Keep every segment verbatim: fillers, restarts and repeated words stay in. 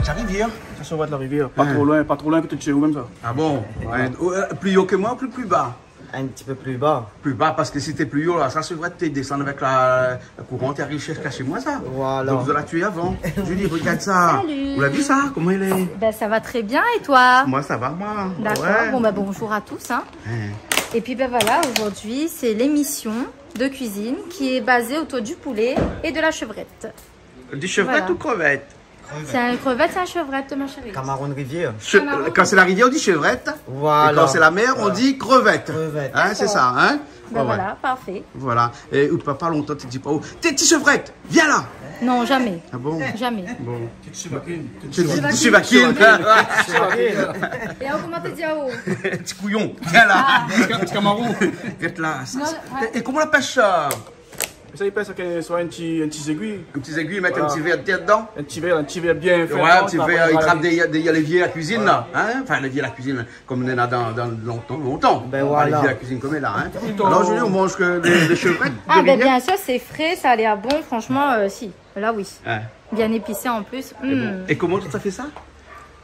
La rivièr ? Sa, sa va èt la rivièr. Pa tro loin, pa tro loin koté de shé ou mèm sa. Ah bon ? Ouais. Euh, euh, pli o ke moin, pli, pli ba ? Un petit peu plus bas. Pli ba, parske si té pli o la, sa sé vré té i désann avèk la, la kourant, té i ariv ziska shé moin sa. Voilà. Donk zot la tié avan. Julie, regard sa. Salut. Ou la vi sa, koman i lé ? Ben, ça va très bien, et toi ? Moin sa va, moin. D'accord. Ouais. Bon, ben, bonjour à tous, hein. Hein. Et puis, ben voilà, aujourd'hui, c'est l'émission de cuisine qui est basée autour du poulet et de la chevrette. Du chevrette ou crevette ? Voilà. C'est un crevette, c'est un chevrette, ma chérie. Kamaron de rivièr. Che-, Kamaron. Kan sé la rivièr, on dit chevrette. Voilà. Et quand c'est la mer, on dit crevette. Crevette. Hein, c'est ça, hein ? D'accord. Ben ouais, ouais. Voilà, parfait. Voilà. É out papa, lontan, té i di pa aou : « Té, ti chevrette, vien la ! » Non, jamais. Ah bon ? Jamais. Bon. Té ti chevakine. Té ti chevakine. Té ti chevakine. Et alors, comment t'as dit à vous ? Ti kouyon, vien la. Ah. Ti kamaron. Gèt la. Non, ouais. É, é koman la pèsh sa ? Sa i pèsh avèk, soi in ti, in ti zégui. In ti zégui, mèt in ti vèr de tèr dedan. Voilà. In ti vèr, in ti vèr bien fé. Ouais, in ti vèr, i trap dé, dé, dé vié la kuizine la, hein ? Anfin, dé vié la kuizine, konm néna dan, dan lontan, lontan. Ben voilà. Pa dé vié la kuizine konm la, hein ? Lontan. Alor, zordi, ou manz ke dé, dé shevrèt de rivièr ? Ah, ben, bien sûr, c'est frais, ça a l'air bon, franchement, euh, si. Là, oui. Ouais. Bien épicé en plus. É bon. Hmm. É koman ou la fé sa ?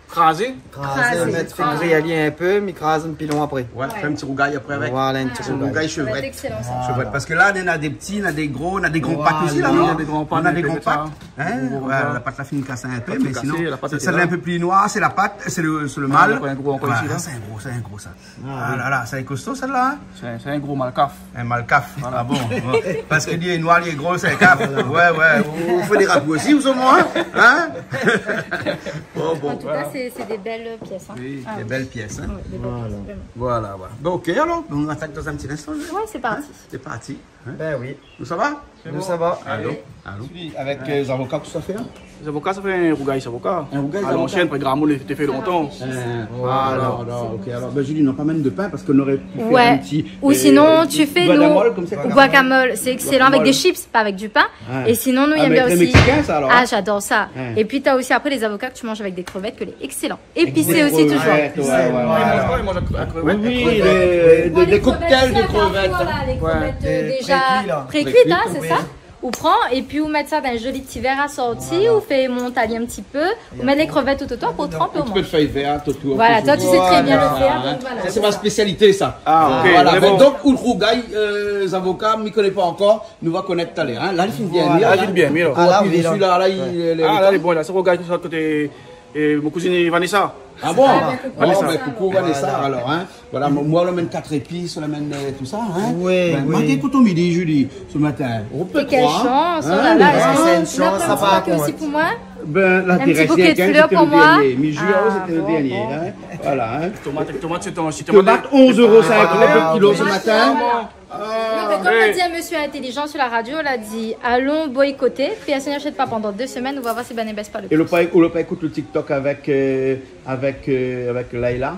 Krazé. Krazé, krazé, mèt, fé gri ali in pé, mi kraz in pilon apré. Ouais, fé in ti rougay apré avèk. Voilà, in ti rougay. Ti rougay shevrèt. Ça va être excellent, ça. Voilà. Shevrèt. Parske la, néna dé pti, néna dé gro, néna dé gran pat osi la. Voilà. Néna dé gran pat, néna dé gran pat. Hein, voilà, la pat la fine kas in pé, mé sinon, sèt-la lé in pé pli noir, sé la pat, sé le, sé le mal. Ah, la pat lé gro ankor isi la. Voilà, sa lé in gro, sa lé in gro sa. Ah, oui. Ah la la, sa lé kosto, sèt-la, hein ? Sé, sé in gro malkaf. In malkaf. Voilà. Ah bon, bon. Parske li lé noir, li lé gro, sé in kaf. Voilà. Ouais, ouais. Ou, ou fé dé ragou osi, ou, soman, hein ? Hein ? Bon, bon. En tout cas, c'est, c'est des belles pièces, hein. Oui. Ah oui. Des belles pièces, hein. Ouais, des belles pièces, vraiment. Voilà, voilà. Bon, ok, alor, nou atak dan in ti instan, hein ? Ouais, c'est parti. C'est parti. Hein ? Ben oui. Nou sava ? Nou sava. Alon, alon. Avèk, euh, zavoka, kosa ou fé, hein ? Zavoka, sa fé in rougay zavoka. In rougay zavoka. A lansièn, apré gramoun té i fé lontan. Ah, voilà. Euh, alor, alor, ok. Alor, ben, Julie, non, pa mèm de pin, parske nou noré pu fé in ti, euh, guacamole konmsa. Ouais. Ou sinon, tu fais, nous, guacamole, c'est excellent avec des chips, pas avec du pain. Guacamole. Ouais. Et sinon, nous, il y a bien aussi. Ah, mais très mexicain, ça, alors, hein ? Ah, j'adore ça. Ouais. Et puis, t'as aussi après les avocats que tu manges avec des crevettes, que les excellent. Épicé aussi, toujours. Avec des crevettes, ouais, ouais, ouais. Ils mangent quoi ? Ils mangent la crevette ? Oui, oui, des crevettes, euh, des, des cocktails de crevettes. Bon, les crevettes, c'est à voir, là, les crevettes, euh, déjà précuites, hein, c'est ça ? Ouais. Précuites, oui. Ou pran, épi ou mèt sa dan in zoli ti vèr asorti, ou fé mont ali in ti pé, ou mèt lé krevèt tout otour pou tranp omoin. Voilà. In ti pé de fèy vèrt otour. Voilà, toi, tu sais très bien le faire, donc voilà, c'est ça. Sa, sé mon spésialité, sa. Ah, ok. Voilà, mé bon. Donk, out rougay, euh, zavoka, mi koné pa ankor, nou va konèt talèr, hein. La, li fine bien, hein. Voilà. La, li fine bien, oui, la. Ah, la, oui, la. Sèt-la, la, li, li, li, ah, la, lé bon, la, sé rougay, sa, koté, euh, mon kouzine Vanessa. Ah bon ? Ah, ben, coucou, Vanessa. Bon, ben, coucou Vanessa, alors, hein. Voilà, moin, moin, la mèn kat zépis, la mèn, euh, tout sa, hein. Oui, oui. Ben, matin, koté midi, Julie, se matin. Ou pé... Quelle chance, hein, oh là là, est-ce que vous avez un petit bouquet aussi pour moi ? Ben, la, in ti bouquet de fleurs pour moi. Mé juin, sété le dernié, hein. Ah, bon, bon. Voilà, hein. Tomat, tomat, sé ton, sé tomat. Tomat, onze euros cinquante le kilo se matin. Ah, ouais. Ah, ouais. Non, mé konm la di in mésyé intélijan sur la radio, la di, alon boykoté, pèrsone i ashèt pa pandan dé semèn, nou va voir si banna i bès pa le pri. É ou la pa, ou la pa ékout le TikTok avèk, euh, avèk, euh, avèk Leïla.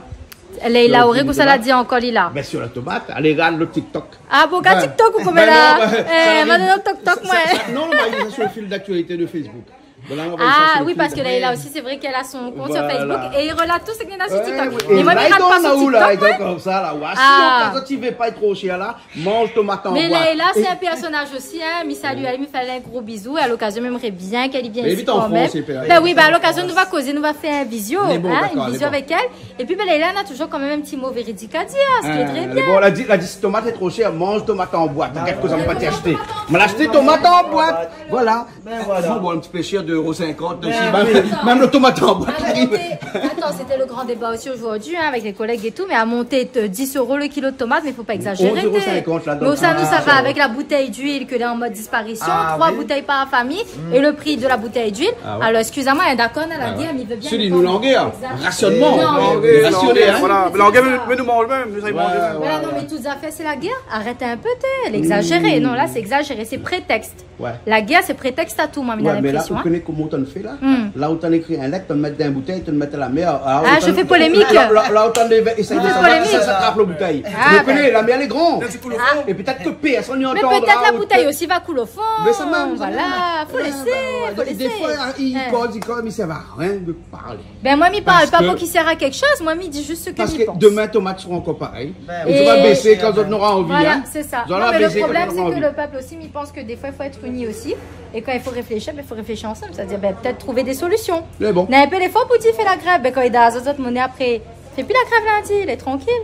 Leïla, ou rèd, kosa la di ankor, Leïla ? Ben, sur la tomat, alé rogard le TikTok. Ah bon, rogard TikTok ou koman la ? Ben non, ben, eh, sa, ma donn TikTok, sa, moin. Sa, non, mé sa, sur le fil d'actualité de Facebook. Voilà, on va chercher le clip. Ah oui, parce que Leïla aussi, c'est vrai qu'elle a son compte sur Facebook et il relate tout ce qu'il y a sur TikTok. Voilà. Ouais, ouais. Mais moi, je regarde pas son TikTok, moi. Et là, il donne là, là, comme ça, là, ouais. Ah. Si on, quand tu veux pas être trop cher, là, mange tomate en boîte. Mais Leïla, c'est un personnage aussi, hein. Mi salu ali, mi fé ali in gro bizou. Et à l'occasion, mi èmré bien k'èl i vien isi kan mèm. Mais elle habite en France, et puis, ben oui, ben, à l'occasion, nou va kozé, nou va fé in visio, hein, in visio avèk èl. On est bon, d'accord, on est bon. Et puis, ben, Leïla, na toujours quand même un petit mot véridique à dire, ce qui est très bien. Hein, bon, la di, la di, si tomat lé tro shèr, manz tomat an bwat. T'inquiète que ça va pas t'y acheter. M'a ashté tomat an bwat. Voilà. Ben voilà. Bon, bon, in ti pé shèr, dé euro sinkant, mé si, mèm, mèm le tomat an bwat, li ariv. Mé oui. Alors, c'était, attends, c'était le grand débat aussi aujourd'hui, hein, avec les collègues et tout, mais à monter, euh, dix euros le kilo de tomate, mais faut pas exagérer, onze euros cinquante, là, dans le... Mais ça, nous, ça va avec la bouteille d'huile que là, en mode disparition, trois bouteilles par famille, et le prix de la bouteille d'huile. Ah oui. Alors, excusez-moi, hein, d'accord, on a la guerre, mais il veut bien... Ah ouais. Sidi, nou lé an guèr. Exact. Rationnement. Non. Rationné, hein. Voilà. Mé la guèr, mé, mé nou manz mèm, nou sa i manz mèm. Ouais, ouais. Voilà, non, mais tout à fait, c'est la guerre. Arrête un peu, t'es, elle exagère. Non, là, c'est exagéré, c'est prétexte. Ouais. La guerre, c'est prétexte à tout, moin, mi na linprésion, hein. Ouais, mé la, ou koné koman ou té fé la ? Hmm. La, ou té ékri in lèt, ou té mèt dan in boutèy, ou té mèt a la mèr. Ah, je fais polémique. La, la, la, ou té éséy de savoir si sa i trap la boutèy. Ah, ben. Ou koné, la mèr lé gran. Ah. É pétèt ke pèrsone i antandra. Mé pétèt la boutèy osi va koul o fon. Mé sa mèm, sa mèm. Voilà, fo lésé, fo lésé. Défoi, i koz, i koz, mé sa i sèr arien de parlé. Ben, moin, mi parl pa pou ki sèr a kékshoz, moin, mi di zis sak mi pans. Parske demin, tomat sra ankor parèy. Ben oui. É sa va bésé kan zot nora anvi, hein. Voilà, c'est ça. Non, mais le problème, c'est que le peuple aussi, mi pans ke défoi, i fo èt ini osi. É kan i fo réfléshi, bin, i fo réfléshi ansanm. Sétadir, bin, pétèt trouv dé solision. Mé bon. Na in pé léfor pou di fé la grèv. Bin, kan i done azot zot moné apré, fé pi la grèv lindi, lé trankil.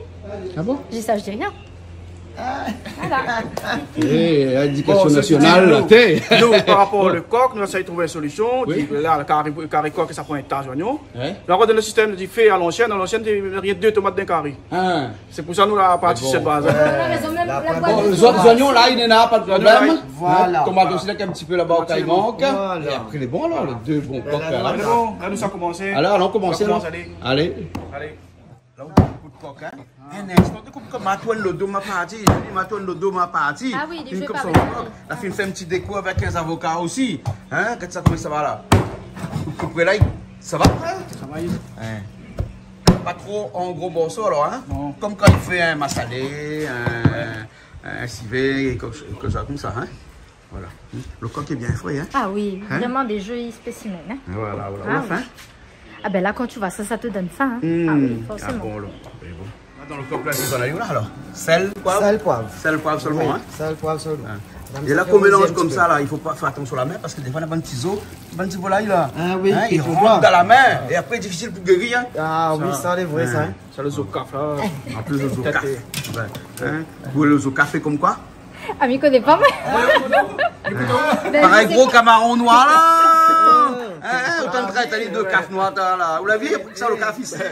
Ah bon ? Mi di sa, mi di rien. Voilà. Eh, édikasion nasional, la, nou, té. Nou, par rapor o kok, nou la éséy trouv in solision. Oui. Di, la, lo kari, kari kok, sa pran in ta zoignon. Ouais. La, nou la done lo sistèm di fé a lansièn, a lansièn, di, rien dé tomat dan kari. Ah. Sé pou sa nou la parti sèt baz. Mé bon. Voilà, mé zot mèm, la boit de tomat. Bon, zoignon la, néna pa de problèm. Zoignon la, oui. Voilà. Tomat osi, la, in ti pé laba o kay mank. Voilà. É apré, lé bon, alor, lé dé bon kok la. Lé bon, la, nou sa komansé. Alé, alon komansé, alor. Alé. Alé. La, ou koup kok, in. In instan, ou koup kok, ma tourn lo do, ma parti. Ma tourn lo do, ma parti. Ah oui, li vé pa son kok. La fine fé in ti déko avèk in zavoka osi. In, gard sa, koman sa va la. Ou koup la, sa va ? Sa va, oui. In. Pa tro an gro morso, alor, in ? Non. Kom kan i fé in masalé, in, in sivé, kèk shoz konmsa, in ? Voilà. Lo kok lé bien fré, in ? Ah oui, vréman dé zoli spésimen, in ? Voilà, voilà. Ah oui. Ou la fin ? Ah bin la, kan ou voi sa, sa i done fin, in ? Ah oui, forséman. Ah bon, alor. Mé bon. La, dan lo kok la, sé sa la, alor. Sèl, poiv. Sèl, poiv. Sèl, poiv solman, in ? Oui, sèl, poiv solman. In. É la, kan ou mélanz konmsa la, i fo pa, fé atansion la min, parske défoi, na bann ti zo, bann ti volay la. Ah oui, i rant dan la min, é apré, difisil pou géri, in. Ah oui, sa lé vré, sa, in. Sa, lo zo kaf la. An plis, lo zo kaf. Bin, in, ou lo zo kaf, sé kom koi ? Ah, mi koné pa, moin. Parèy gro kamaron noir la. In, in, otan de trèt ali de kaf noir, ta, la. Ou la vi, sa, lo kaf isi, in ?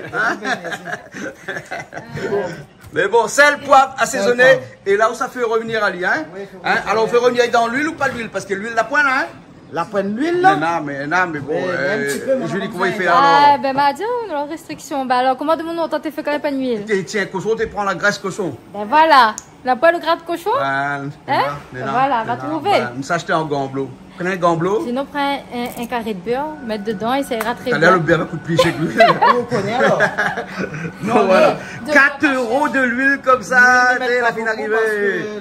Mé bon, sèl, poiv, asézoné. Sèl, poiv. É la, ou sa fé revnir ali, in ? Oui, fo revnir. In ? Alor, ou fé revnir dan luil ou pa luil ? Parske luil, la poin la, in ? La poin luil la ? Mé non, mé non, mé bon, mé, mé in ti pé, mé Julie, koman i fé alor ? Ah, bin, ma di, nou na restriksion. Bin alor, koman demoun lontan té fé kan na pa luil ? Té tienbo koshon, té pran la grès koshon. Bin voilà. Na pa lo gra koshon ? Bin, voilà, va trouvé. Bin, mi sa ashté an gan blo. Pran in gan blo. Sinon, pran in, in karé de bèr, mèt dedan é sa ira tré bien. Talèr, lo bèr va kout pli shèr ke luil. Ou koné alor. Non, voilà. Kat éro de luil konmsa, té, la fine arivé.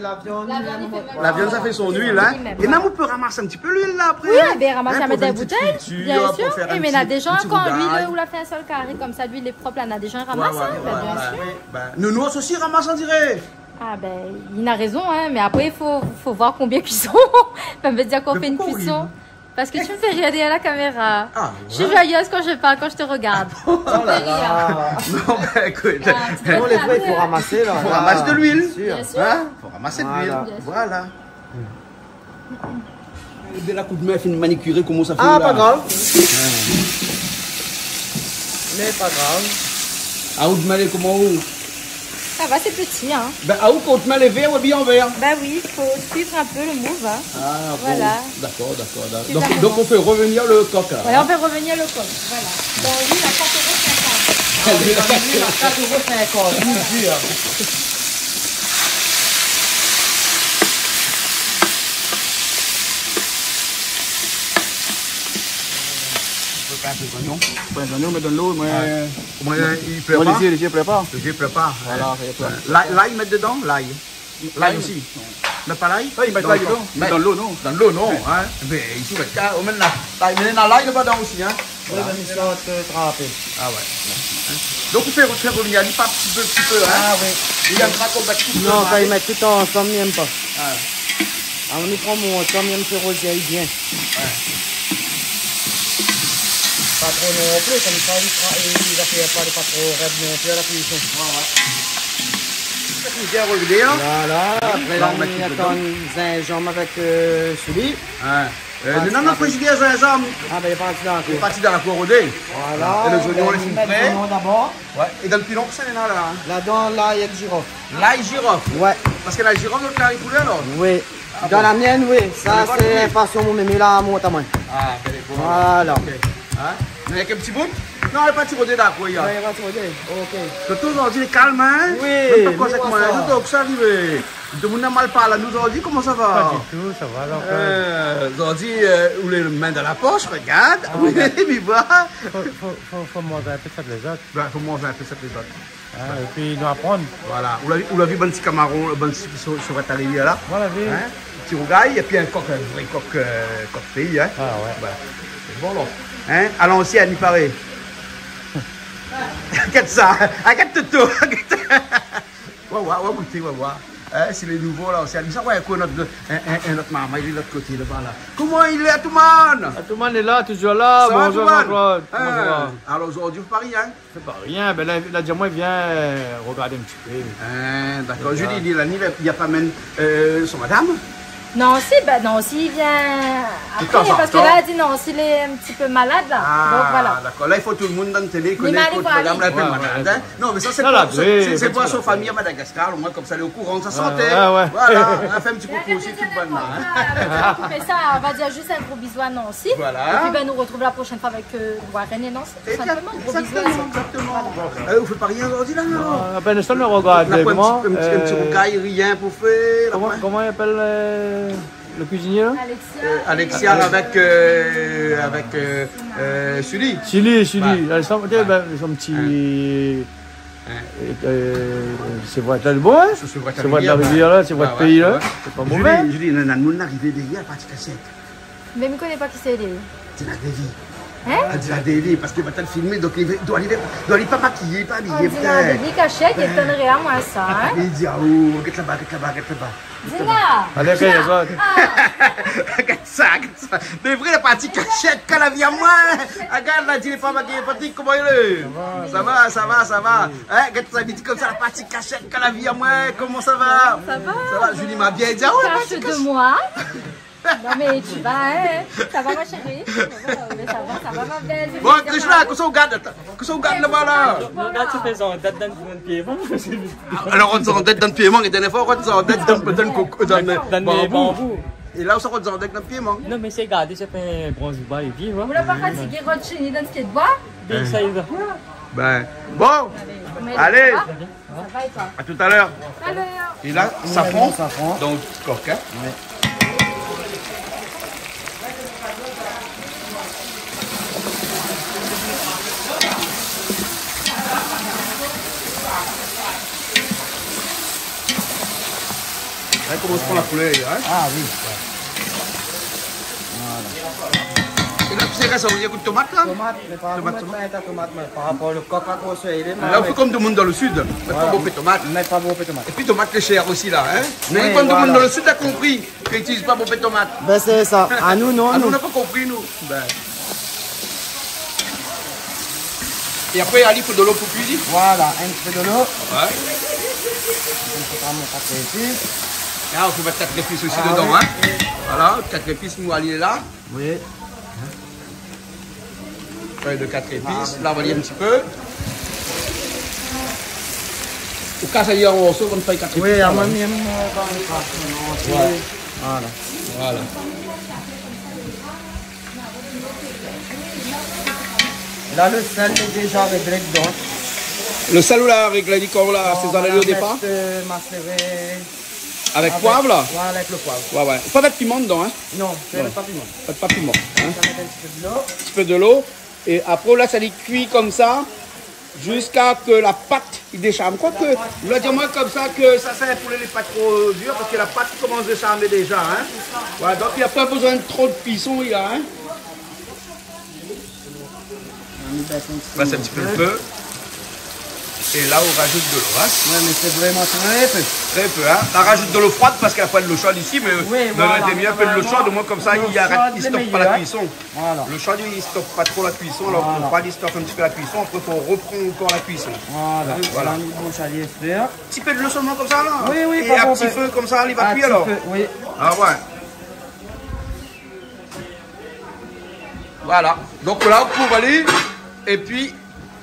La viann, li fé mèm. La viann, sa fé son luil, in. É mèm, ou pé ramas in ti pé luil la apré, in. Oui, bin, ramas, mèt dan in boutèy, bien sir. Pou fé in ti, in ti rouday. É mé na dé zan, kan luil, ou la fé in sèl karé konmsa, luil lé prop la, na dé zan i ramas, in, bin, bien sir. Bin, nou, nou osi ramas, on diré. Ah bin, li na rézon, in, mé apré, i fo, fo voir konbien kuison. Bin, mi vé dir, kan ou fé in kuison. Mé poukosa ou ri ? Parce que tu me fais rire derrière la caméra. Ah, ouais. Je suis joyeuse quand je parle, quand je te regarde. Oh là là. Tu me fais rire. Non, bin, ékout. Ah, tu peux pas dire. Non, lé vré, i fo ramasé la. I fo ramasé de luil. Bien sir. Bien sir. In ? I fo ramasé de luil. Voilà. Voilà. Dé la kout min, fine manikiré, koman sa fé la ? Ah, pa grav. In. Mé pa grav. Aou d'min lé koman ou ? Sa va, sé pti, in. Bin, aou, kan out min lé vèr, ou abiy an vèr ? Bin oui, i fo suiv in pé lo mouv, in. Ah, bon. Voilà. Dakor, dakor, dakor. Suiv la mouvans. Donk, donk, ou fé revnir lo kok, la, in ? Voilà, on fait revenir le coq, voilà. Dan luil a kat éro sinkant. Ah oui, dan luil a kat éro sinkant, bien sir. Ou pé pint in pé zoignon. Pint zoignon, mé dan lo, moin, moin, i plèr pa. Moin, lézé, lézé, i plèr pa. Lézé, i plèr pa. Voilà, i plèr pa. Lay, lay, mèt dedan, lay. Lay osi. Mèt pa lay ? Oui, i mèt lay dedan. Mé dan lo, non ? Dan lo, non, in. Mé isi, ou mèt ka, ou mèt la, lay, mé na lay ladan osi, in. Oui, voilà. Mé mi sort, euh, trapé. Ah ouais. Donk, ou fé, ou fé revnir ali par ti pé, ti pé, in. Ah oui. I fo pa tro mèt tout. Non, kan i mèt tout ansanm, mi èm pa. Ah. Ah, mi pran mon tan, mi èm fé rozi bien. Ouais. Pa tro non pli, konmsa, li pra-, li va fé pa, pa tro rèd non pli a la kuison. Ouais, ouais. Sa, sé bien rogardé, in ? Voilà. Oui, apré, la, la, ou mèt tout dedan. Atann zinzanm avèk, euh, souli. Ouais. Euh, non, non, frizidèr, zinzanm. Ah, bin, li lé parti dan la kour. Li lé parti dan la kour, rodé. Voilà. É lé zoignon, bin, lé fine pré. Mèt zoignon dabor. Ouais. É dan lo pilon, kosa néna la, in ? Ladan, lay èk zirof. Lay, zirof ? Ouais. Parske lay, zirof, dan lo kari poulé, alor ? Oui. Ah bon ? Dan la mienn, oui. Sa, sé in fason mon mémé la mont amoin. Ah, bin, bon. Voilà. Ok. In ? Mé avèk in ti bout ? Non, lé pa ti rodé, dakor, ya. Ouais, lé pa ti rodé. Ok. Toto, zordi, lé kalm, in ? Oui, mèm pa koz avèk moin, sa va. Donk, sa i ariv. Demoun la mal parl anou zordi, koman sa va ? Pa ditou, sa va, donk, euh, zordi, euh, ou lé min dan la posh, rogard. Ah, oui, rogard. Mi voi. Fo, fo, fo, fo manz in pé sat lézot. Bin, fo manz in pé sat lézot. In, épi nou aprann. Voilà. Ou la vi, ou la vi bann ti kamaron, bann ti, ti, ti, ti arivé la. Voilà, oui. In ? Ti rougay, épi in kok, in vré kok, euh, kok péi, in. Ah, ouais. Voilà. Sé bon, non ? In ? A lansièn, i paré. Gard sa. Gard Toto. Wa, wa, wa gouté, wa, wa. Hein, sé lé nouvo la osi. Alisa, ouais, koi, nout, in, in, in not marmay, li lé lot koté laba la. Koman i lé, Atoumane ? Atoumane lé la, toujour la. Sa va, bonjour, Atoumane ? Jean-Claude. Koman sa va ? Hein, alor zordi, ou fé pa rien, hein ? Fé pa rien, bin la, la di amoin, vien, euh, rogard in ti pé. Hein, dakor. Voilà. Julie, li la ni, li la pa amenn, euh, son madam ? Nancy, bin, Nancy i vien apré, parske la, la di Nancy lé in ti pé malad la. Ah, dakor. Donk, voilà. La, i fo tout le moun dan la télé i koné ke madam la lé malad, hein. Non, mé sa, sé pou son fami a Madagascar, omoin, konmsa, lé o kouran de sa santé. Ah, ouais. Voilà, nou fé in ti koukou osi, tout bann la, hein. Mé sa, nou va dir zis in gro bizou a Nancy. Voilà. Épi, bin, nou artrouv la proshèn foi avèk, euh, Warren é Nancy. Tout sinploman, gro bizou. Exactement, exactement. Euh, ou fé pa rien zordi la, non ? Non, bin, nou rogard koman, in ti, in ti, in ti rougay, rien pou fé, la, koman, koman i apèl, euh, le kuizinié la ? Alexia. Euh, Alexia avèk, euh, avèk, euh, euh, Sully. Sully, Sully. Ouais. Alexandre, bin, son ti, euh, euh, sé vré, la, lé bon, hein ? Sé vré, la, sé vré péi la. Ouais, ouais. Sé pa mové, hein ? Julie, Julie, néna in moun la arivé dèrièr, la parti kashèt. Mé mi koné pa kisa i lé. Di la Davy. Hein ? Ah, di la Davy, parske li va filmé, donk li doi arivé, doi arivé pa makiyé, pa abiyé, pétèt. Di la Davy kashèt, i étonn amoin sa, hein ? Li di, ah, oh, gèt laba, gèt laba, gèt laba. Di la. Alé, fé sa. Ah. Gèt sa, gèt sa. Mé vré, la parti kashèt, kan la vi amoin. Agard la, di, lé pa makiyé, Patrick, koman i lé ? Sa va, sa va, sa va. Hein, gèt sa, li di konmsa, la parti kashèt, kan la vi amoin, koman sa va ? Sa va. Sa va, Julie, ma bien di, ah ouais, parti kashèt. Cache de moi. Non, mais tu vas, hein. Ça va, ma chérie ? Mé sa va, sa va, ma belle. Bon, Krishna, kosa ou gard, atann. Kosa ou gard laba la ? Non, la, ou fé zandèt dan, dan piémon. Alor, ou fé zandèt dan piémon, é dèrnié foi, ou fé zandèt dan, dan koko, dan banbou. É la, ou sa fé zandèt dan piémon. Non, mé sé gardé, sa fé in gran zouba, li viv, hein. Ou la pa fatigé, Rod, chez nous, dans ce qui est de bois ? Bin, sa i va. Bin, bon, alé. Allez, ça va ? Ça va et toi ? À tout à l'heure. Tout à l'heure. É la, safran, safran dan kok, hein. Ouais. La i komans pran la koulèr, hein. Ah oui. Voilà. É la, sé ka sa, ou mèt tomat la ? Tomat, mé pa, tomat, ou mèt tomat. Pa tomat, mé par rapor le kok la, koman sa i lé, la, ou fé konm tout le moun dan le sud. Mèt pa bonpé tomat. Mèt pa bonpé tomat. Épi tomat lé shèr osi la, hein. Oui, voilà. Mé konm tout le moun dan le sud la konpri ke i itiliz pa bonpé tomat. Bin, sé sa. Anou, non, anou, nou la pa konpri, nou. Bin. É apré, ali, fo de lo pou kuizine. Voilà, in ti pé de lo. Ouais. In ti pé, mon kat zépis. La, ou fé kat zépis osi dedan, hein. Ah oui. Voilà, kat zépis, nou, ali la. Oui. Fèy de kat zépis, la, ou va li in ti pé. Ou kas ali an morso, konm fèy kat zépis. Oui, la, amoin, mi èm, euh, pa, pa, non, voilà. Voilà. La, le sèl lé déza réglé dedan. Le sèl, ou la réglé ali kan ou la asézoné o dépar ? Voilà, mèt, euh, maséré. Avèk poiv la ? Ouais, avèk le poiv. Ouais, ouais. Pa mèt piman dedan, hein ? Non, sé pa piman. Pa, pa piman, hein ? Sa mèt in ti pé de lo. In ti pé de lo. É apré, ou lès ali kui konmsa, ziska ke la pat i désharn. Kwak, ou la di amoin konmsa ke sa, sé in poulé, lé pa tro dir, parske la pat i komans désharné déza, hein. Voilà, donk, na pa bezoin tro de kuison, li la, hein. Bas in ti pé le fé. É la, ou razout de lo, hein. Ouais, mé sé vréman tré pé. Tré pé, hein. La razout de lo frod parske la poin de lo sho isi, mé oui, voilà, i lé mié in pé de lo sho, omoin konmsa, i arèt, i stop pa la kuison. Voilà. Lo sho, li stop pa tro la kuison, alor ke lo frod, li stop in ti pé la kuison, apré, fo ropran ankor la kuison. Voilà. Voilà. Voilà, nou boush ali, frèr. Ti pé de lo solman konmsa, la. Oui, oui, pa tro, a ti fé konmsa, li va kui, alor. A ti fé, oui. Ah ouais. Voilà. Donk la, ou kouv ali, épi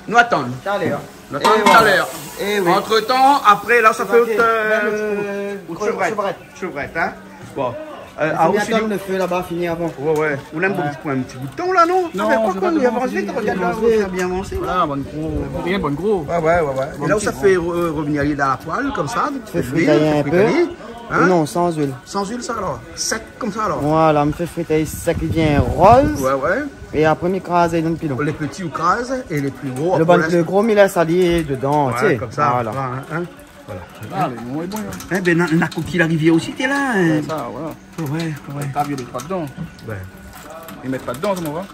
nou atann. Talèr. Nou atann talèr. É oui. Antretan, apré, la, sa fé out, euh, out shevrèt. Shevrèt, hein. Bon. Euh, ah, ou fini atann le fé laba, fini avan. Ouais, ouais. Ou néna in ti bout de tan la, non ? Non, sa fé koi, kan nou avans vit, rogard la, nou la bien avansé, la. Ah, bann gro, rien, bann gro. Ouais, ouais, ouais, ouais. É la, ou sa fé, euh, revenir ali dan la poêle, konmsa, fé frit in pé. Hein ? Non, sans huile. Sans huile, sa, alor. Sèk konmsa, alor. Voilà, mi fé frit ali sèk, li vien roz. Ouais, ouais. É apré, mi kraz ali dan pilon. Lé pti, ou kraz, é lé pli gro, apré, ou lès. Le gro, mi lès ali dedan, tu sais. Ouais, konmsa. Voilà. Voilà, hein, hein. Voilà. Ah, lé bon, lé bon, hein. Eh ben, na, na kokiy la rivièr osi, té la, hein. Ouais, sa, voilà. Ouais, ouais. Kan i mèt pa dedan. Ouais. I mèt pa dedan, koman i va ?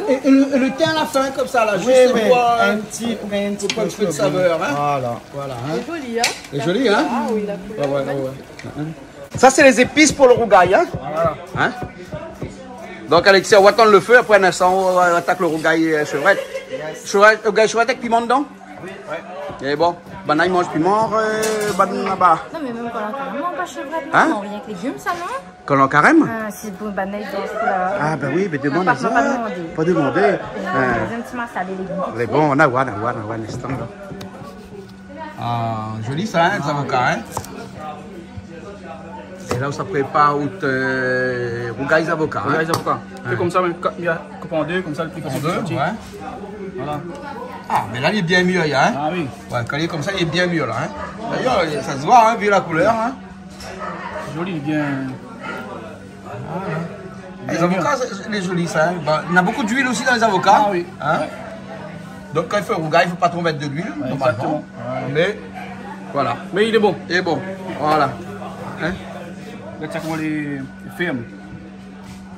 É, é, Le, le tin a la fin, konmsa la, oui, zis oui, pou, euh, in ti, pou in ti pé de savèr, in. Voilà. Voilà, in. Lé zoli, in ? Lé zoli, in ? Ah oui, la koulèr lé magnifique. Ouais, ouais, ouais. Sa sé lé zépis pou lo rougay, in ? Voilà. In ? Donk Alexia, nou va atann lo fé, apré in instan nou atak lo rougay, euh, shevrèt. Yes. Shevrèt, rougay shevrèt avèk piman dedan ? Oui. Ouais. É bon, banna i manz piman, euh, banna laba. Non, mé mèm kan la karèm, nou manz pa shevrèt, nou manz rienk légim, sa, non ? In ? Kan la karèm ? Ah, sé pou banna i manz pou la... Ah, ben oui, mé demann azot. Pa, pa demandé. Pa demandé. Non, in. Deuxième ti mas, sa, lé légim. Lé bon, nou va oir, nou va oir, nou va oir in instan, la. Ah, zoli sa, in, zavoka, in. É la, sa i prépar out, euh, rougay zavoka, in. Rougay zavoka. Ouais. Fé konmsa, mèm, koup, koup an dé, konmsa, lo pli fasil. An dé, sorti. Ouais. Voilà. Ah, mé la, lé bien mir, in. Ah oui. Ouais, kan lé konmsa, lé bien mir, la, in. D'ailleurs, sa i voi, in, vu la koulèr, in. Zoli, bien. Ah, ouais. Bien, bien. Lé zavoka, sé, lé zoli, sa, in. Bon, néna bonpé d'luil osi dan lé zavoka. Ah oui. In ? Donk, kan i fé rougay, i fo pa tro mèt de luil, normalman. Ouais, exactement. Mé, voilà. Mé lé bon. Lé bon. Voilà. In ? Gard sa koman lé fèrm.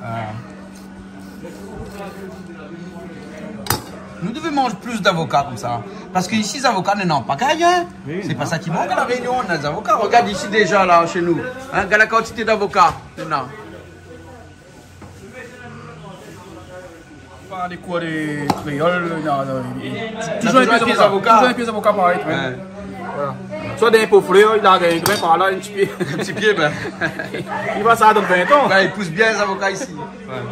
Ah. Nou devé manz plis zavoka konmsa. Parske isi, zavoka, néna pa gingn, in. Oui, non. Sé pa sa ki mank La Rényon, néna zavoka. Regard isi déza, la, shé nou. In, gard la kantité zavoka néna. Par lé kour de kréol, non, non, i... Touzour in pié zavoka. Touzour in pié zavoka, parèy, ouais. Ouais. Voilà. Soi dan in po flèr, li la gingn in grin par la, in ti pié. In ti pié, ben. Li va sa dan vin an. Ben, i pous bien zavoka isi. Ouais.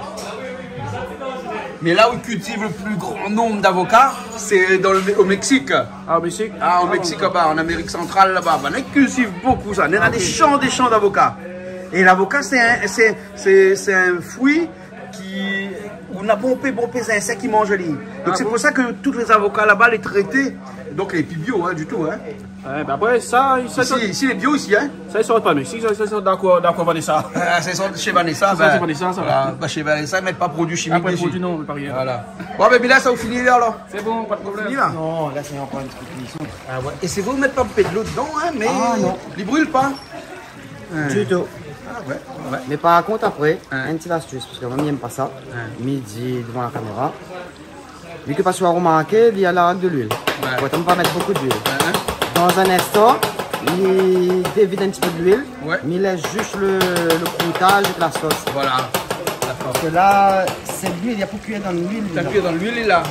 Mé la ousa i kiltiv lo pli gran nonb zavoka, sé dan lo, o Mexique. Ah, o Mexique ? Ah, o Mexique, laba, an Amérik Santral, laba. Banna i kiltiv bonpé sa. Néna dé shan, dé shan zavoka. É zavoka, sé in, sé, sé, sé in frui ki, ou néna bonpé, bonpé zinsèk ki manz ali. Donk, sé pou sa ke tout lé zavoka laba, lé trété. Donk, lé pi bio, in, ditou, in. Ouais, ben apré, sa, sa, isi, isi, lé bio isi, in. Sa, i sort pa, mé si, sa, sa, sa, dakor, dakor, Vanessa. Ah, sa i sort shé Vanessa, sa, ben, shé Vanessa, sa. Voilà, ben, shé Vanessa, i mèt pa produi shimik dési. Apré, produi, non, pa rien. Voilà. Bon, ben, Bila, sa, ou fini la, alor ? Sé bon, pa de problèm. Fini la ? Non, la, sé ankor in ti pé kuison. Ah ouais. É sé vré, ou mèt pa in pé dolo dedan, in, mé li bril pa. Ah, non. Ditou. Ah, ouais, ouais. Mé par kont, apré, in ti astis, parske moin, mi èm pa sa. In. Mi di dovan la kaméra. Vu ke, parske ou la romarké, li la larg de luil. Ouais. Fo pa mèt bonpé d'luil. In, in. Dan in instan, mi dévid in ti pé d'luil, ouais, mi lès zis lo, lo kroutaz avèk la sos. Voilà. Dakor. Parske la, sé luil, li la pou kui dan luil, la. Sa i kui dan luil, la.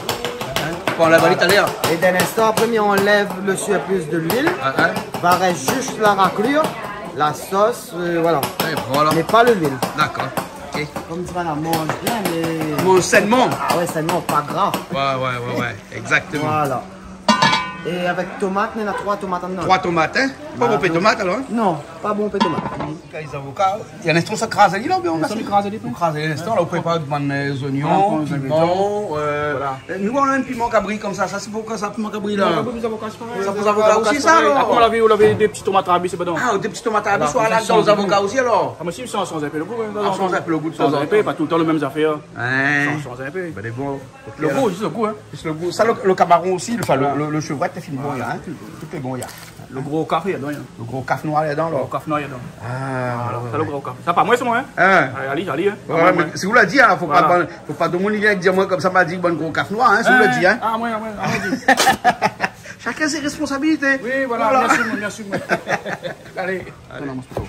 In. Pou anlèv ali talèr. É dan in instan, apré, mi anlèv lo sirplis de luil. In, in. Va rès zis la raklir, la sos, euh, voilà. É voilà. Mé pa lo luil. Dakor. OK. Konm di madam, manz bien, mé manz sènman. Ah ouais, sènman, pa gra. Ouais, ouais, ouais, ouais, exactement. Voilà. É avèk tomat, néna troi tomat andan. Troi tomat, in ? Pa bonpé tomat, alor, in ? Non, pa bonpé tomat. Kan lé zavoka, néna in instan sa kraz ali la, oubien ou kraz ali, ou kraz ali in instan, la, ou prépar bann, euh, zoignon, piman, euh, voilà. Euh, nou, néna in piman kabri konmsa, sa, sé pou koi sa, piman kabri la ? Piman kabri, zavoka, sé parèy. Sa pou zavoka osi, sa, alor ? Apré, ou lavé, ou lavé dé ti tomat rabis, sé pa dan. Ah, dé ti tomat rabis, voilà, dan zavoka osi, alor. Ah, mé si, sa i shanj in pé lo gou, in. Ah, shanj in pé lo gou de tan an tan. Shanj in pé, pa toultan lo mèm zafèr. Ouais. Sa i shanj in pé. Ben, lé bon. Lo gou, zis lo gou, in. Zis lo gou. Sa, lo, lo kamaron osi, anfin, lo, lo, lo shevrèt, lé fine bon, in. Voilà, tout lé bon. Tout lé bon, in. Lo gro kaf, néna dedan, in. Lo gro kaf noir néna dedan, la. Lo gro kaf noir néna dedan. Ah, voilà, ouais, sa, lo gro kaf. Sa, pa moin, sé moin, in. In. Alé, alé, alé, in. Ouais, mé sé ou la di, in, fo pa, fo pa domoun i vien dir amoin konmsa, ma di bann gro kaf noir, in, sé ou la di, in. Ah, moin, moin, moin, moin. Chacun ses responsabilités. Oui, voilà, voilà. Merci, moin, merci, moin. Alé. Non, non, mé sé pa...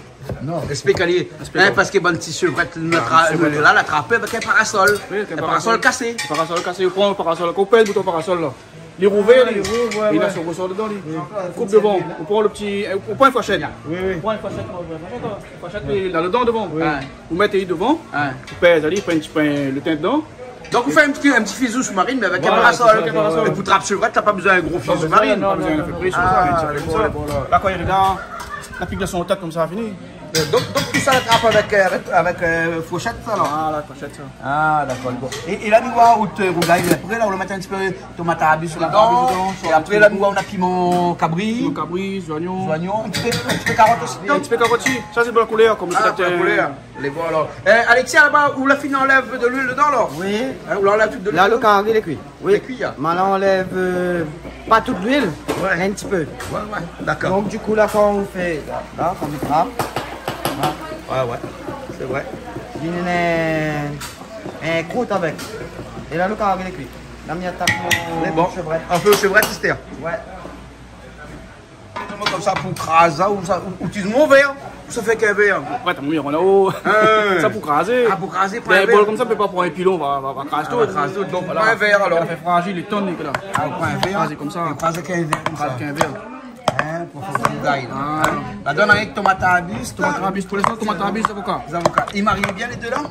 Non, èksplik ali. Èksplik ali. In, parske bann ti shevrèt, la, la trapé avèk in parasol. Oui, avèk in parasol. In parasol kasé. Parasol kasé, ou pran lo parasol, ou pèz bouton parasol, la. Li rouvèr, li rouv, ouais, li la son résor dedan, li. Oui. Koup dovan, ou pran lo ti, ou pran in fourshèt. Oui, oui. Ou pran in fourshèt, ou pran in fourshèt, li la dedan, dovan. Oui. Ou mèt ali dovan, ou pèz ali, ou pran in ti pé lo tin dedan. Donk, ou fé in ti, in ti fizi soumarin, mé avèk in parasol. Voilà, sé sa, avèk in parasol. É pou trap shevrèt, la pa bezoin in gro fizi soumarin. Non, pa bezoin, fé pri sou sa, in ti pé konmsa. Ah, dakor, voilà. La, kan li ariv la, la pik dan son tèt konmsa, fini. Euh, donk, donk, tousa la trap avèk, euh, avèk, avèk, euh, fourshèt, sa, alor ? Ah, la fourshèt, sa. Ah, dakor, bon. É, é la, nou voi out, euh, rougay, apré, la, ou la mèt in ti pé tomat rabis dedan. Dedan, é apré, la, nou voi, néna piman kabri. Piman kabri, zoignon. Zoignon, in ti pé, in ti pé karot osi. In ti pé karot osi. Sa, sé pou la koulèr, konm... Ah, pou la koulèr. Lé bon, alor. Eh, Alexia, laba, ou la fine anlèv de luil dedan, alor ? Oui. In, ou la anlèv tout de luil dedan ? La, lo kari lé kui. Oui. Lé kui, in ? Mé la, anlèv, euh, pa tout luil, ouais, in ti pé. Ouais, ouais, dakor. Donk, dikou, la, kan ou fé, la, la, kan ou trap, la. Ouais, ouais, sé vré. Li néna in, in krout avèk. É la, lo kari lé kui. La, mi atak mon shevrèt. Lé bon. An fé shevrèt, Esther. Ouais. Konmsa pou krazé, ou sa, ou, ou itiliz mon vèr, ou sa fé k'in vèr. Apré, tank mié, ou na, o. Hin. Sa pou krazé. Ah, pou krazé, pa in vèr. Dé bol konmsa, ou pé pa pran in pilon, va, va, va krazé tout. Ah, va krazé tout. Donk, pran in vèr, alor. Sa fé frajil, lé tonn, Nicolas. Ah, ou pran in vèr. Krazé konmsa. Ou kraz k'in vèr konmsa. Kraz k'in vèr. Hin, pou fé rougay, la. Ah. La, donn avèk tomat arbis, tomat arbis, pou linstan, tomat arbis, zavoka. Zavoka. I mari bien lé dé, la ?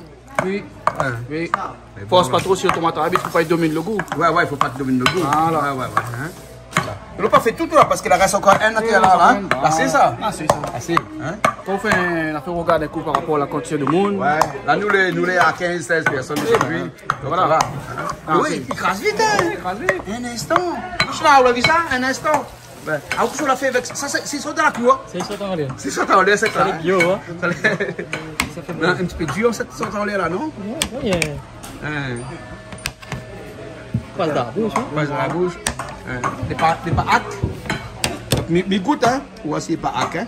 Oui. Ouais. Oui. Mé fors pa tro si tomat arbis, fo pa i domine lo gou. Ouais, ouais, fo pa i domine lo gou. Voilà. Ouais, ouais, ouais, hin. Voilà. Nou la pa fé tout, la, parske la rès ankor inn atèr la, la, hin. Oui, la, sé sa. Ah, sé sa. Ah, sé, hin. Kan ou fé in, la fé rogard in kou par rapor a la kantité de moun. Ouais. La, nou lé, nou lé a kinz, sèz pèrsone zordi. Ouais. Donk, voilà. Sa va, hin. Ah, oui, sé i kraz vit, hin. I kraz vit. In instan. Ou la vi sa, in instan. Bin, ah, ou la fé avèk sa, sé, sé sort dan la kour. Sé sort anlèr. Sé sort anlèr, sé sa, hin. Sa lé bio, hin. Sa lé... Sa fé bon. In ti pé dir, sèt sort anlèr la, non ? Oui, oui. Hin. Pas dan la boush, hin. Pas dan la boush. Hin. Lé pa, lé pa ak. Donk, mi, mi gout, hin. Ou osi, lé pa ak, hin.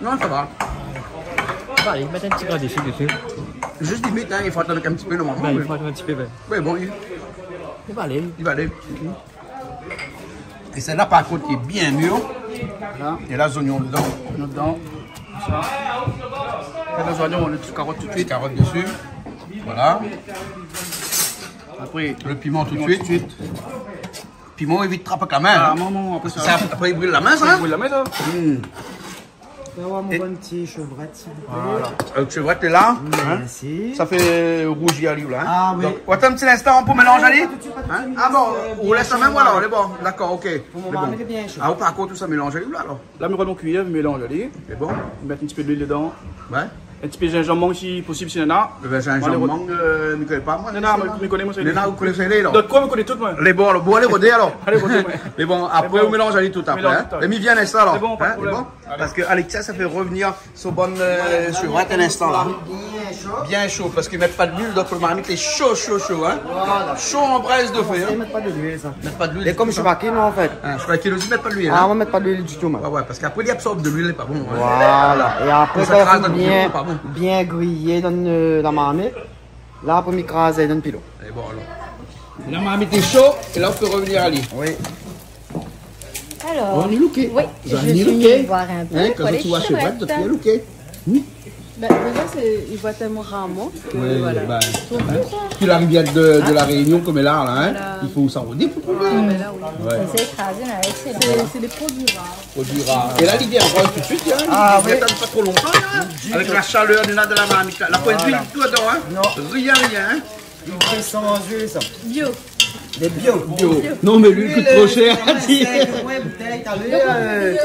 Non, sa va. Sa va, i mèt in ti grin dési, dési. Zis limit, hin, i fo atann in ti pé, normalman, mé... Bin, i fo atann in ti pé, bin. Mé bon, i... I va alé. I va alé. É sèt-la, par kont, lé bien mir. Voilà. É la, zoignon dedan. Dedan. Sa. Apré, lé zoignon, nou mèt karot tout suit. Karot dési. Voilà. Apré, lo piman tout suit. Piman, évit trap avèk la min, hin. Ah, non, non, apré sa, sa, apré, i bril la min, sa, hin. I bril la min, sa. Hmm. Sa va, mon bon ti shevrèt, s'il vous plaît. Voilà. Lo shevrèt lé la, hin. Mèrsi. Sa fé rouzi ali, la, hin. Ah oui. Donk, atann in ti instan pou mélanz ali. Pa tout suit, pa tout suit. Hin ? Ah bon, euh, ou lès la mèm, voilà, lé bon. Dakor, OK. Pou moman, lé bon. Lé bien sho. Ah, ou par kont, ou sa mélanz ali, la, alor. La, mi pran mon kuiyèr, mi mélanz ali. Lé bon. Mi mèt in ti pé d'luil dedan. Ouais. In ti pé zinzanm mang, si posib, si néna. Lo zinzanm mang, euh, mi koné pa, moin. Néna, mi koné, moin, sa. Néna, ou koné sa, lé la. Donk, koi, mi koné tout, moin. Lé bon, alor, bon, alé rodé, alor. Alé rodé, ouais. Lé bon, apré, ou mélanz ali tout apré, hin. Mélanz tout. É mi vien sa, alor. Lé bon, pa de problèm. Hin, lé bon. Alé. Parske Alexia, sa fé revenir son bon, euh, shevrèt in instan, la. Bien sho. Bien sho, parske i mèt pa d'luil, donk lo marmit lé sho, sho, sho, hin. Voilà. Sho an brèz de fé, hin. I mèt pa d'luil, sa. Mèt pa d'luil. Lé konm shouvaki, non, an fèt. Hin, shouvaki osi, i mèt pa d'luil, hin. Ah, moin, i mèt pa d'luil ditou, moin. Ouais, ouais, parske apré, li absorb de luil, lé pa bon, hin. Voilà. É apré, kan sa i kraz dan lo piman, lé pa bon. Kan bien griyé dan, euh, la marmit, la, apré, mi kraz dan lo pilon. É bon, alor. La marmit lé sho, é la, ou fé revenir ali. Oui. Alors, oui, je suis venue voir un peu pour les chevrettes. Hin, kan ou voi shevrèt, ou fé looké. Hmm ? Ben, déjà, c'est, il voit tellement rarement que, voilà. Oui, ben, hin, pi la rivièr de, de La Réunion konm lé la, la, hin, i fo sa rodé pou trouvé. Ah, ben là, oui. Ouais. C'est écrasé, mais c'est... C'est, c'est des produits rares. Produits rares. É la, li vien rod tout suit, hin. Ah, oui. Li atann pa tro lontan, hin. Avèk la shalèr de la, de la marmit, la. La poin d'luil ditou dedan, hin. Non. Rien, rien, hin. Li fé san luil, sa. Bio. Lé bio. Bio. Non, mé luil i kout tro shèr. Luil, euh, sé konbien, sink éro in boutèy, talèr, euh,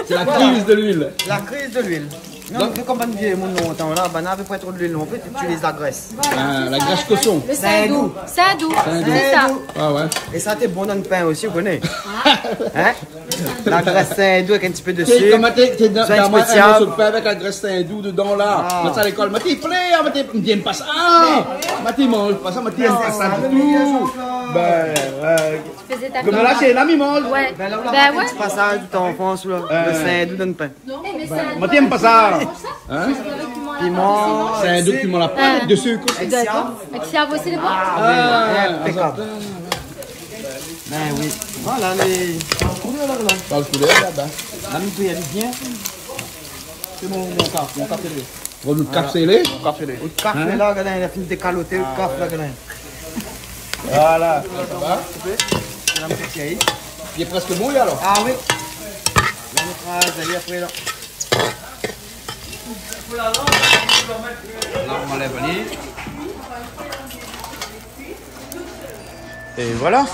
sé la kriz de luil. La kriz de luil. Non, donk, mé konm bann vié moun lontan la, banna lavé pa tro d'luil non pli, té itiliz la grès. Voilà, sé sa, la grès koshon. Lo sindou. Sindou. Sindou. Sé sa. Sindou. Ah ouais. É sa té bon dan lo pin osi, ou koné. Hin ? La grès sindou avèk in ti pé de sik. Té, koman té, té dan, dan moin, in morso d'pin avèk la grès sindou dedan, la. Ah. Moin sa lékol, moin té plèr, moin té, mi èm pa sa. Ah, moin té manz pa sa, moin té èm pa sa ditou. Ben, euh, konm la, sé la mi manz. Ouais. Ben, la, ou la pa fé in ti pasaz tout anfans, la. Euh. Lo sindou dan lo pin. Ben, moin té èm pa sa. Hin ? Piman. Sindou, piman la poin, avèk de sik. Avèk siav osi, lé bon. Ah, oui. Ah, inpékab. Ben oui. Voilà, lé, pa lo koulèr, la, la. Pa lo koulèr, la, ben. La, nou pé alé bien. Sé mon, mon kaf, mon kaf, sé lé. Bon, nout kaf, sé lé. Mon kaf, sé lé. Nout kaf, la, gard, la fine dékaloté, nout kaf, la, gard. Voilà. Sa va ? Lé prèsk bon, la, alor ? Ah oui. La, nou kraz ali apré, la. La, ou anlèv ali. É voilà.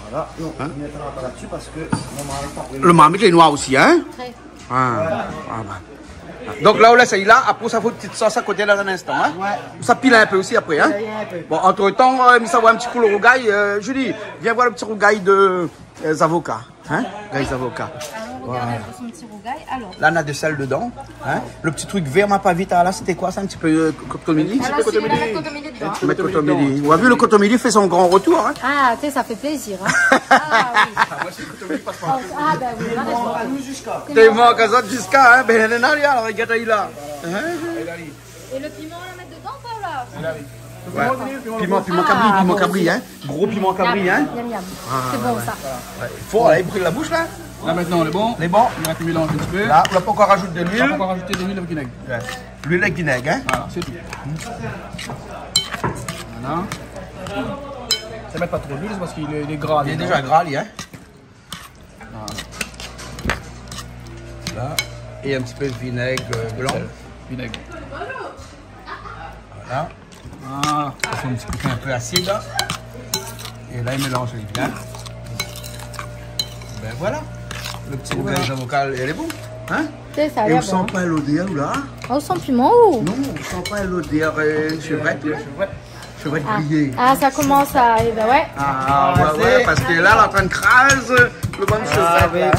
Voilà. Non, hin ? Nou mètra pa la dsi parske mon mari pa... Lo marmit lé noir osi, hin ? Très. Ah, ah, ben. Donk la, ou lès ali la, apré sa fé in ti sos a koté la, dan in instan, hin ? Ouais. Ou sa pil in pé osi apré, hin ? Pil in pé. Bon, antretan, euh, mi sa voir in ti kou lo rougay. Euh, Julie, vien voir lo ti rougay de, euh, zavoka. Hin ? Rougay zavoka. Alon, regard in pé son ti rougay, alor. Voilà. La, na de sèl dedan, hin ? Lo ti trik vèr, ma pa vi, la, sété koi sa ? In ti pé, euh, kotomili ? Voilà, sé la kotomili dedan. Ou la vi, lo kotomili i fé son gran retour, hin ? Ah, té, sa fé plézir, hin ? Ah, oui. Ah, moin, sé kotomili, pa... Ah, ben oui, ou la rézon. Té i mank azot ziska, hin ? Ben, néna, alor, gard ali la. Hin ? É lo piman, ou la mèt dedan ou pa, la ? Ouais. Piman, piman kabri, ah, piman bon, kabri, hein. Gro piman kabri, hein. Miam, miam, miam. Ah, ouais. Sé bon, sa. Ouais. Fo, la, i bril la boush, la. La, mintnan, lé bon. Lé bon. I rès mélanz in ti pé. La, ou la pankor razout de luil. Ou la pankor razout de luil avèk vinèg. Ouais. Luil avèk vinèg, hein. Voilà, sé tou. Voilà. Sa i mèt pa tro d'luil, sé parske lé, lé gra, lé déza gra, li, hein. Voilà. La. É in ti pé de vinèg, euh, blan. Vinèg. Voilà. Ah. Sa fé in ti koté in pé asid, la. É la, i mélanz bien. Ben voilà. Lo ti rougay zavoka, lé bon. Hein ? Sé sa, lé bon. É ou san pa lodèr, la ? Ah, ou san piman, ou ? Non, ou san pa lodèr, euh, shevrèt, la. Shevrèt griyé. Ah, sa i komans a, é ben ouais. Ah, ouais, ouais, parske la, lé antrin kraz lo bann shevrèt, la.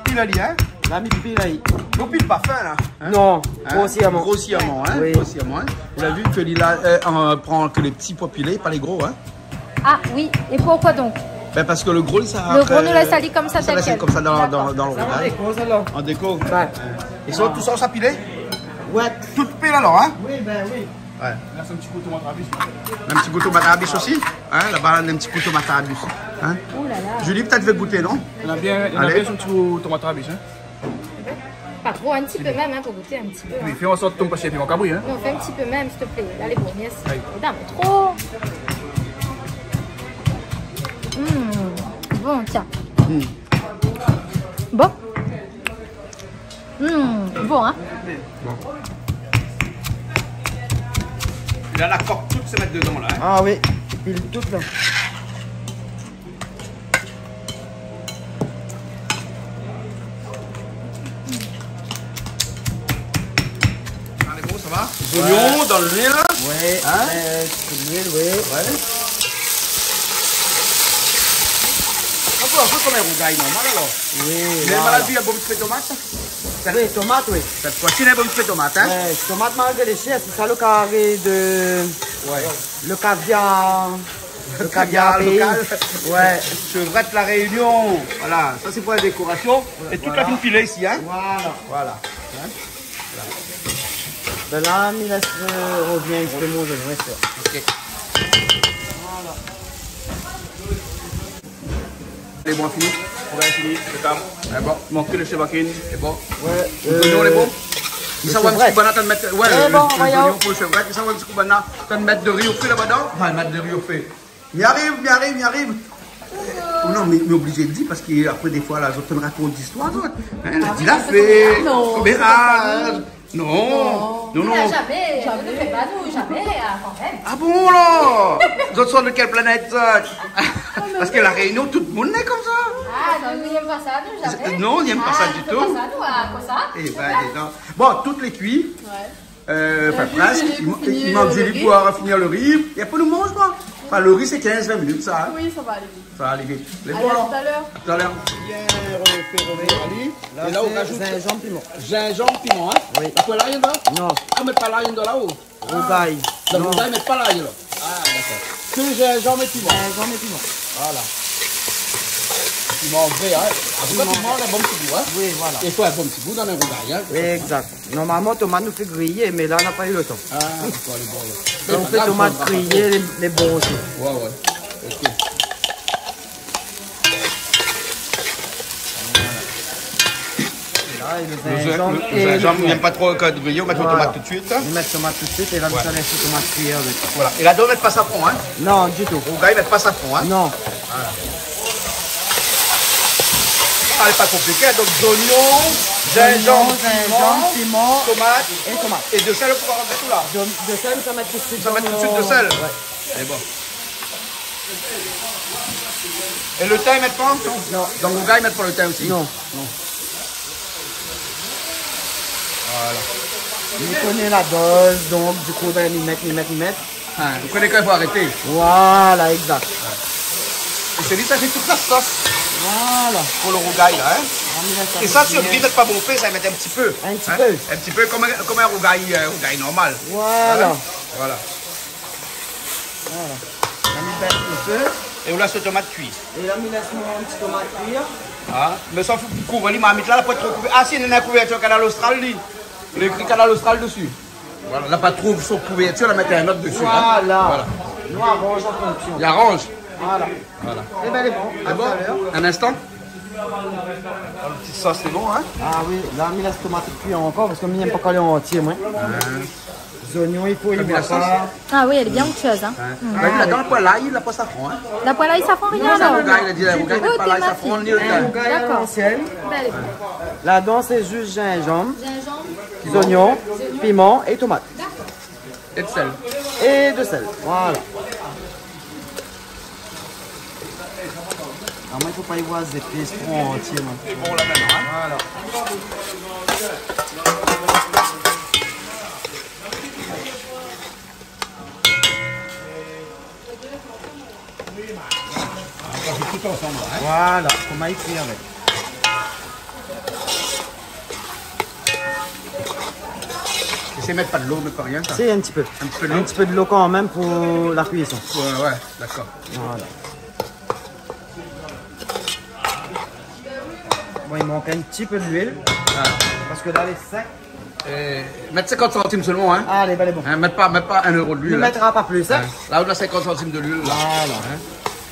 Pil ali, hein ? La mi pil ali. Ou pil pa fin, la, hein ? Non, grosièrman. Grosièrman, hein ? Oui. Grosièrman, hein ? Ou la vi ke li la, euh, an pran ke lé ti pou pilé, pa lé gro, hein ? Ah oui, é poukoué donk ? Ben, parske lo gro, sa, lo gro, nou lès ali komsa, sa lès ali komsa dan, dan, dan lo rougay. Dakor. An déko. Ouais. É sa, tout sa, sa pilé ? Ouais. Tout pil alor, hein ? Oui, ben oui. Ouais. La, sé in ti kou tomat rabis. In ti kou tomat rabis osi. Hein, laba, in ti kou tomat rabis. Hein ? Ouh là là. Julie, pétèt vé gouté, non ? Néna bien, néna bien son ti kou tomat rabis, hein. Pa tro, in ti pé mèm, hein, pou gouté in ti pé, hein. Oui, fé an sort tonm pa shé piman kabri, hein. Non, fé in ti pé mèm, s'il te plaît. Alé, bon, mèrsi. Aïe. Putain, mé tro. Hmm, bon, tiens. Hmm. Bon. Hmm, bon, hein. Bon. La, la kok, tout sa i mèt dedan, la, hein. Ah oui, i pil tout, la. Alé, bon, sa va ? Ouais. Zoignon dan luil. Ouais, hein ? Euh, dan luil, oui. Ouais. In pé, in pé kom in rougay normal, alor. Oui, voilà. Mé maladi, na bonpé tomat ? Oui, tomat, oui. Sèt foi si, na bonpé tomat, hein ? Ouais, tomat malgré lé shèr, sé sa lo kari de, ouais, lo kaviar. Lo kaviar péi. Kaviar lokal. Ouais. Shevrèt La Rényon. Voilà, sa sé pou la dékorasion. Voilà. É tout la fine pilé isi, hein. Voilà. Voilà. Hein ? Voilà. Ben la, mi lès, euh, rovnir in ti pé mon zoignon, bien sir. Ok. Voilà. Lé bon, fini. Rougay fini, lé tab. Lé bon. Mank ke lo shevakine, lé bon. Ouais, lo zoignon, lé bon. Lo shevrèt. Sa va, in ti kou banna, tann mèt, ouais, lo zoignon pou lo shevrèt. Sa va, in ti kou banna, tann mèt do ri o fé laba dan. Anfin, mèt do ri o fé. Mi ariv, mi ariv, mi ariv. Oh non, mé, mé oblizé di, parske apré, défoi, la, zot i rakont zistoir, zot. Hein, la di la fé. Ah oui, sé vré. Non, sé pa vré. Non, non, non. Zamé, zamé. Nou fé pa, nou, zamé, avan mèm. Ah bon, la ? Zot i sort de kèl planèt, sa ? Parske La Rényon, tout moun lé komsa. Ah, non, nou yèm pa sa, nou, zamé. Non, nou yèm pa sa ditou. Ah, nou fé pa sa, nou, ah, komsa. Eh ben, dis donc. Bon, tout lé kui. Ouais. Euh, anfin, prèsk. Julie pou fini lo ri. I mank Julie pou finir lo ri. É apré, nou manz, koi. Anfin, lo ri, sé kinz, vin minit, sa, hein. Oui, sa va alé vit. Sa va alé vit. Lé bon, la. Alé, à tout à l'heure. À tout à l'heure. Bien, euh, fé rovnir ali. La, é la, ou razout zinzanm, piman. Zinzanm, piman, hein ? Oui. Ou mèt pa lay dedan ? Non. Ah, ou mèt pa lay dedan la-o ? Rougay. Non. Dan rougay, i mèt pa lay, la. Ah, dakor. Ke zinzanm é piman. Zinzanm é piman. Voilà. Piman vré, hein. An tou ka, piman, piman, néna in bon ti gou, hein. Oui, voilà. I fo in bon ti gou dan lo rougay, hein. Oui, exact. Normalman, tomat, nou fé griyé, mé la, nou la pa u lo tan. Ah, dakor, lé bon, la. Donk, nou fé tomat griyé, lé, lé bon osi. Ouais, ouais. Ok. Voilà. É la, é lo zinzanm, lo zinzanm, é lo piman. Lo zinzanm, mi yèm pa tro kan griyé, ou mèt lo tomat tout suit, hein. Voilà. Nou mèt tomat tout suit é la, nou sa lès tomat kui avèk. Voilà. É ladan, ou mèt pa safran, hein. Non, ditou. Rougay, i mèt pa safran, hein. Non. Voilà. Ah, lé pa konpliké, donk zoignon, zinzanm, piman, tomat é tomat. É de sèl, ou pé pa mèt tout la. De, de sèl, sa mèt tout suit. Sa mèt tout suit de sèl. Ouais. Lé bon. É lo tin, i mèt pa ? Non. Dan rougay, i mèt pa lo tin osi ? Non. Non. Voilà. Mi koné la doz, donk, dikou, ben, mi mèt, mi mèt, mi mèt. Ah, ou koné kan i fo arété. Voilà, exact. É sé li, sa fé tout la sos. Voilà. Pou lo rougay, la, hein. Ah, mé la, sa... É sa, si ou vé mèt pa bonpé, sa i mèt in ti pé. In ti pé. Hein ? In ti pé kom, kom in rougay, euh, rougay normal. Voilà. Hein ? Voilà. Voilà. La mi bès lo fé. É ou lès lo tomat kui. É la mi lès mon ti tomat kui. Ah, mé sa fo kouvèr li, marmit la, la pa tro kouvèr. Ah si, néna kouvèrtir Kanal Austral, li. Lé ékri Kanal Austral dési. Voilà, la pa trouv son kouvèrtir, la mèt in not dési, in. Voilà. Voilà. Nou aranj an fonksion. Li aranj. Voilà. Voilà. É bin, lé bon. Lé bon. A talèr. In instan. Lo ti sos, lé bon, in ? A oui, la, mi lès tomat kui ankor parske mi yèm pa kan lé antié, moin. In. Zoignon, i fo... Ou la vi la sos ? A oui, lé bien onktuez, in. In. Mm. Bin, la, dan lo poi lay, la pa safran, in. La poi lay, safran, rien, non. Non, sa, lo gars, li la di, la, lo gars, pa lay, safran, ni lo tin. Dakor. Bin, lé bon. Ladan, sé zis zinzanm, zoignon, piman é tomat. Dakor. É de sèl. É de sèl, voilà. A, moin, i fo pa i voi zépis tro antié, moin. Bon, la mèm, in ? Voilà. Voilà, koman i fé avèk. Éséy mèt pa dolo, mèt pa rien, sa. Si, in ti pé. In ti pé dolo. In ti pé dolo kan mèm pou la kuison. Ouais, ouais, dakor. Voilà. Bon, i mank in ti pé de luil. A. Parske la, lé sèk. É, mèt sinkant santim solman, in. Alé, bin, lé bon. In, mèt pa, mèt pa in éro de luil, in. Nou mètra pa plis, in. In. La, ou na sinkant santim de luil, la. Voilà. In.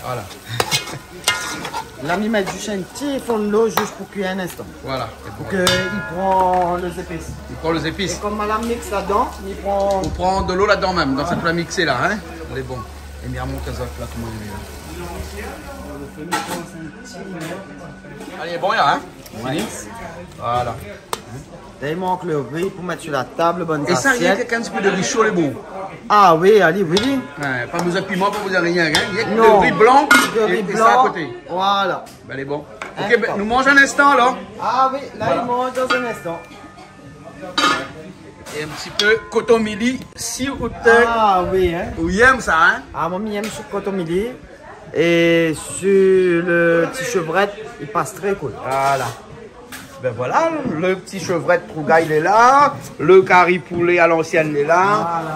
Voilà. La, mi mèt zis in ti fon dolo, zis pou kui in instan. Voilà, sé bon. Pou ke i pran lé zépis. I pran lé zépis. É kom madam i miks ladan, i pran... Ou pran dolo ladan mèm, dan sèt pla miksé la, in. Lé bon. É mi amont azot la, koman i lé la. Alé, bon, la, in. Ouais. Fini. Voilà. La, i mank lo ri pou mèt si la tab, bann zasièt. É sa, rienk in ti pé de ri sho, lé bon. A oui, alé, oui, oui. Ouais, pa bezoin piman, pa bezoin rien, in. Rienk de ri blan é, é sa a koté. Non. De ri blan, voilà. Bin, lé bon. In, bon. OK, bin, nou manz in instan, alor. A oui, la, i manz dan in instan. É in ti pé koton mili, si ou té... A oui, in. Ou yèm sa, in. A, moin, mi yèm si koton mili. É si lo ti shevrèt, i pas tré kool. Voilà. Bin voilà, lo ti shevrèt rougay lé la, lo kari poulé a lansièn lé la,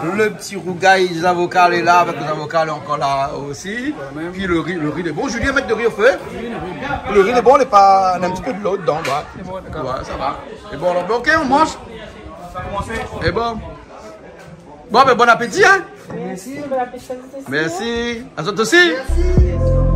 voilà, lo ti rougay zavoka lé la, avèk lé zavoka lé ankor la osi. Voilà, mèm. Pi lo ri, lo ri lé bon. Julie, mèt de ri o fé. Lo ri lé bon, lé pa, na in ti pé dolo dedan, voilà. Lé bon, dakor. Ouais, sa va. É bon, alor, bin, OK, nou manz. É bon. Bon, bin, bon apéti, in. Mèrsi. Bon apéti. Mèrsi. Azot osi. Mèrsi.